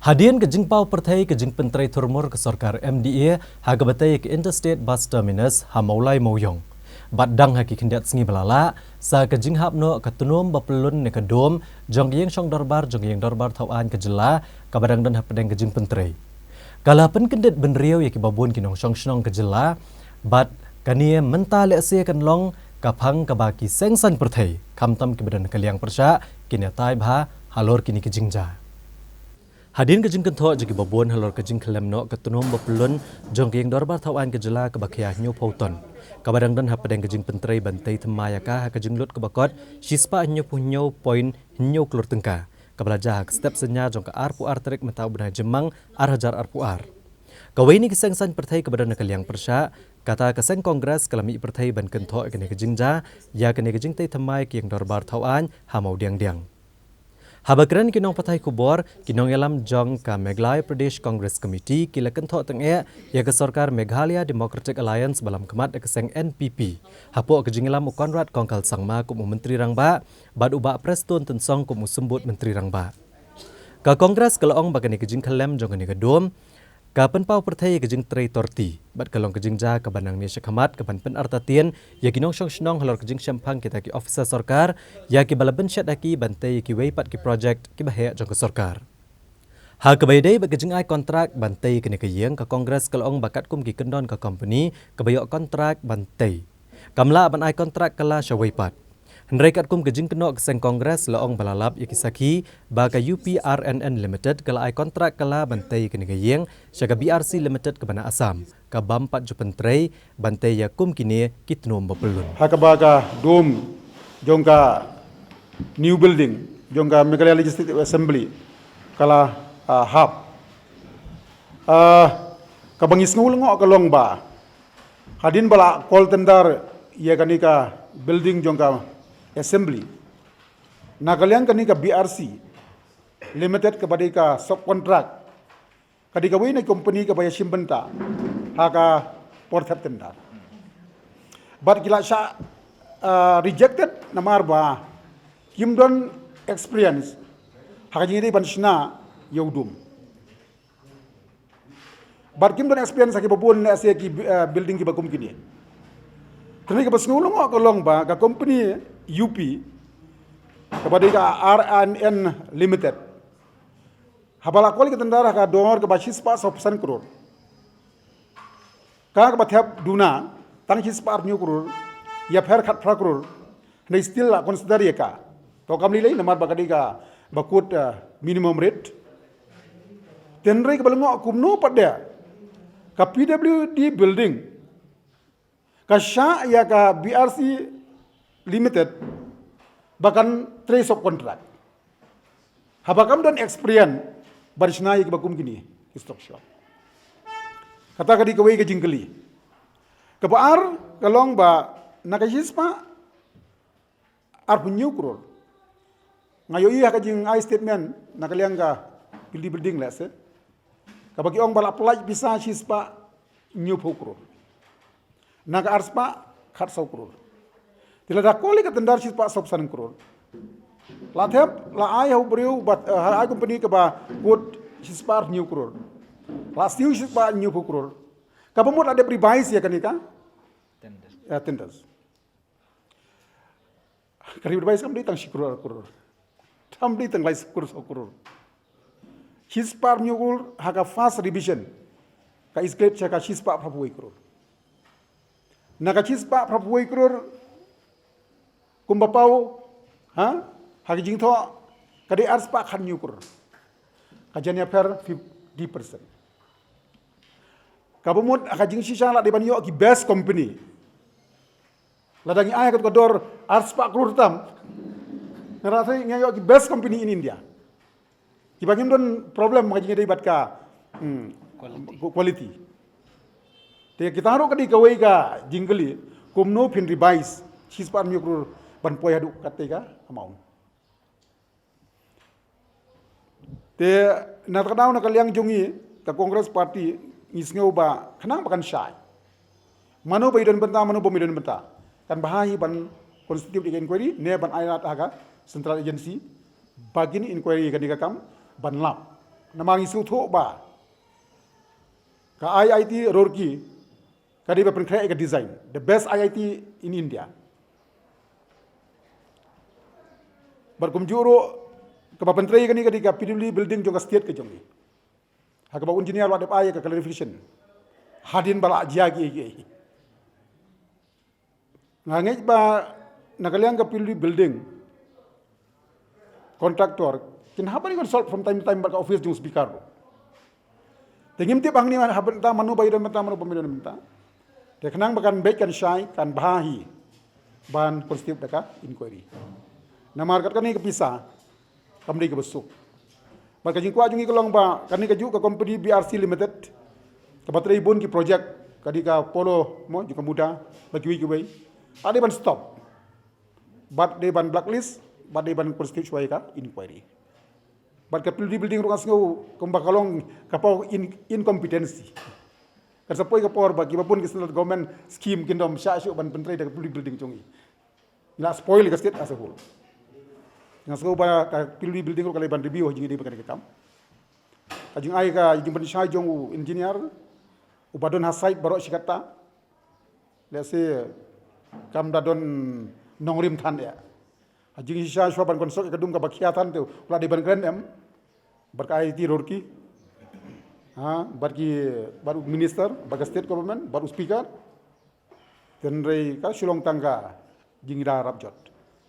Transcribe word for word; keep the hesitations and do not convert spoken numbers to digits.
Hadien ka jingpaw pyrthei ka jingpyntrei thurmur ka sorkar M D A ha kaba tei ka Interstate Bus Terminus ha Mawlai Mawiong, bad dang ha ki khyndiat sngi ba la lah sa ka jinghap noh ka tnum ba pyllun ne ka dum jong ka ïing shong dorbar jong ka ïing dorbar thaw aiñ ka jylla kaba dang don hapdeng ka jingpyntrei, ka la pynkyndit bynriew ïa kiba bun ki nongshong shnong ka jylla. Bad kane mynta lehse kan long ka phang kaba ki seng saiñ pyrthei khamtam kiba don ka liang pyrshah kin ïatai bha halor kine ki jingjia. Hadien ka jingkynthoh jong kiba bun halor ka jingkhyllem noh ka tnum ba pyllun jong ka ïing dorbar thaw aiñ ka jylla kaba khia hynñiewphew ton, kaba dang don hapdeng ka jingpyntrei ban tei thymmai ïa ka ha ka jinglut kaba kot shispah hynñiewphew hynñiew point hynñiew klur tyngka, kaba la jia ha ka step synñia jong ka arphew ar tarik mynta u bnai Jymmang ar hajar arphew ar. Kawei na ki seng saiñ pyrthei kaba don na ka liang pyrshah, kata ka seng Congress, ka la mih pyrthei ban kynthoh ïa kane ka jingjia ïa kane ka jingtei thymmai ka ïing dorbar thaw aiñ ha Mawdiangdiang. Haba kren ki nongpathai khubor, ki nongïalam jong ka Meghalaya Pradesh Congress Committee ki la kynthoh tyngeh ïa ka sorkar Meghalaya Democratic Alliance ba lamkhmat da ka seng N P P, hapoh ka jingïalam u Conrad Kongkal Sangma kum u Myntri Rangbah bad u Bah Prestone Tynsong kum u Symbud Myntri Rangbah. Ka Congress ka la ong ba kane ka jingkhyllem jong kane ka dum ka pynpaw pyrthei ïa ka jingtrei torti bad ka long ka jingjia kaba nangne shakhmat kaban pynartatien ïa ki nongshong shnong halor ka jingshemphang kita ki officer sorkar ïa kiba la bynshet ha ki ban tei ïa kiwei pat ki project kiba heh jong ka sorkar. Ha kaba ïadei bad ka jingai kontrak ban tei kane ka ïing, ka Congress ka la ong ba katkum ki kyndon ka kompani kaba ïoh kontrak ban tei, kam lah ban ai kontrak kylla sha wei pat. Hynrei katkum ka jingkynnoh ka seng Congress la ong ba la lap ïa ki sakhi ba ka U P R N N Limited ka la ai kontrak kylla ban tei kane ka ïing sha ka B R C Limited kaba na Assam, ka bym pat ju pyntrei ban tei ïa kum kine ki tnum ba pyllun. Ha kaba ka dum jong ka new building jong ka Meghalaya Legislative Assembly ka la, ah, hap. Ah, kaba ngi sngew lyngngoh ka long ba hadien ba la call tender ïa kane ka building jong ka Assembly, na ka liang kane ka B R C Limited kaba dei ka subcontract, ka dei kawei na company kaba ïashim bynta ha ka por thep tender. Bad ki la shah, ah, rejected namar ba kim don experience ha ka jingïadei ban shna ïa u dum. Bad kim don experience ha kiba bun lehse ki, eh, building kiba kum kine. Te kaba sngew lyngngoh ka long ba ka company U P kaba dei ka R N N Limited, haba la call ïa ka tender ha ka dor kaba shispah sawphew san klur, ka kaba thep duna tang shispah arphew hynñiew klur, ïapher khatphra klur. Hynrei still la consider ïa ka. To kam lei lei namar ba ka dei kaba kut, eh, minimum rate. Te hynrei kaba lyngngoh kumno pat de ka P W D building ka shah ïa ka B R C Limited ba kan trei subcontract, haba kam don experience ban shna ïa kiba kum kine ki structure. Kata ka dei kawei ka jingkylli. Kaba ar ka long ba na ka shispah arphew hynñiew klur, nga ïohi ha ka jingai statement na ka liang ka building, building lehse, kaba ki ong ba la pyllait pisa shispah hynñiewphew klur na ka arspah khatsaw klur. Te lada call ïa ka tender shispah sawphew san klur, la thep, la ai ha u briew ba, eh, ha ai company kaba kut shispah arphew hynñiew klur, la siew shispah hynñiewphew klur, kaba mut la dep revise ïa kane ka, eh, tenders. Ka revise kam dei tang shi klur ar klur, kam dei tang lai klur saw klur. Shispah arphew hynñiew klur ha ka first revision ka escalate sha ka shispah phraphew wei klur. Na ka shispah phraphew wei klur kumba paw, ha, ha ka jingthoh ka dei arspah khathynñiew klur, ka jan ïapher fifty percent. Kaba mut ha ka jingshisha la dei ban ïoh ki best company. Lada ngi ai ha ka dor arspah klur tam, nga rasa ngi ïoh ki best company in India kiba ngim don problem ha ka jingïadei bad ka, hmm, quality. Quality. Te kita ruh ka dei kawei ka jingkylli, kumno phin revise shispah arphew hynñiew klur ban poi haduh katei ka amount. Te na kata ka daw na ka liang jong ngi ka Congress Party ngi sngew ba khnang ba kan shai, mano ba ïadon bynta, mano ba ym ïadon bynta, kan bha hi ban constitute ïa ka inquiry ne ban ai lad ha ka Central Agency ba kin inquiry ïa kane ka kam ban lap. Namar ngi sngewthuh ba ka I I T Roorkee ka dei ba pynkhreh ka design, the best I I T in India. Bad kumjuh ruh kaba pyntrei kane ka dei ka P W D building jong ka state ka jong ngi. Ha kaba u engineer u la dep ai ka clarification hadien ba la jia kiei kiei. Nga ngeit ba na ka liang ka P W D building, contractor kin hap ban consult from time to time bad ka office jong speaker ruh. Te ngim tip hangne hap ban ta mano ba i don mynta, mano ba i don mynta. Te khnang ba kan beit kan shai kan bha hi ban constitute da ka inquiry. Namar kat kane ka pisa kam dei kaba suk. Bad ka jingkwah jong ngi ka long ba kane kajuh ka company B R C Limited kaba trei bun ki project, ka dei ka Polo mo, jong ka MUDA, bad kiwei kiwei, ka dei ban stop, bad dei ban blacklist, bad dei ban constitute shuwa ïa ka inquiry. Bad ka P W D building ruh nga sngew kumba ka long ka por in, incompetency. Kan sa poi ka por ba kiba bun ki central government scheme kin ym shah shuh ban pyntrei da ka P W D building jong ngi. Ngi la spoil ka state as a whole. Nga sngew ba ka P W D building ruh ka lah ban review ha jingïadei bad kane ka kam. Ka jingai ka jingpynshai jong u engineer uba don ha site baroh shi katta, lehse kam da don nongrim than ïa. Ha jingshisha shuwa ban consult ïa ka dum kaba khia than te u la dei ban kren em bad ka I I T Roorkee, ha, bad ki, bad u minister, bad ka state government, bad u speaker. Hynrei ka shu long tang ka jingïada rap jot.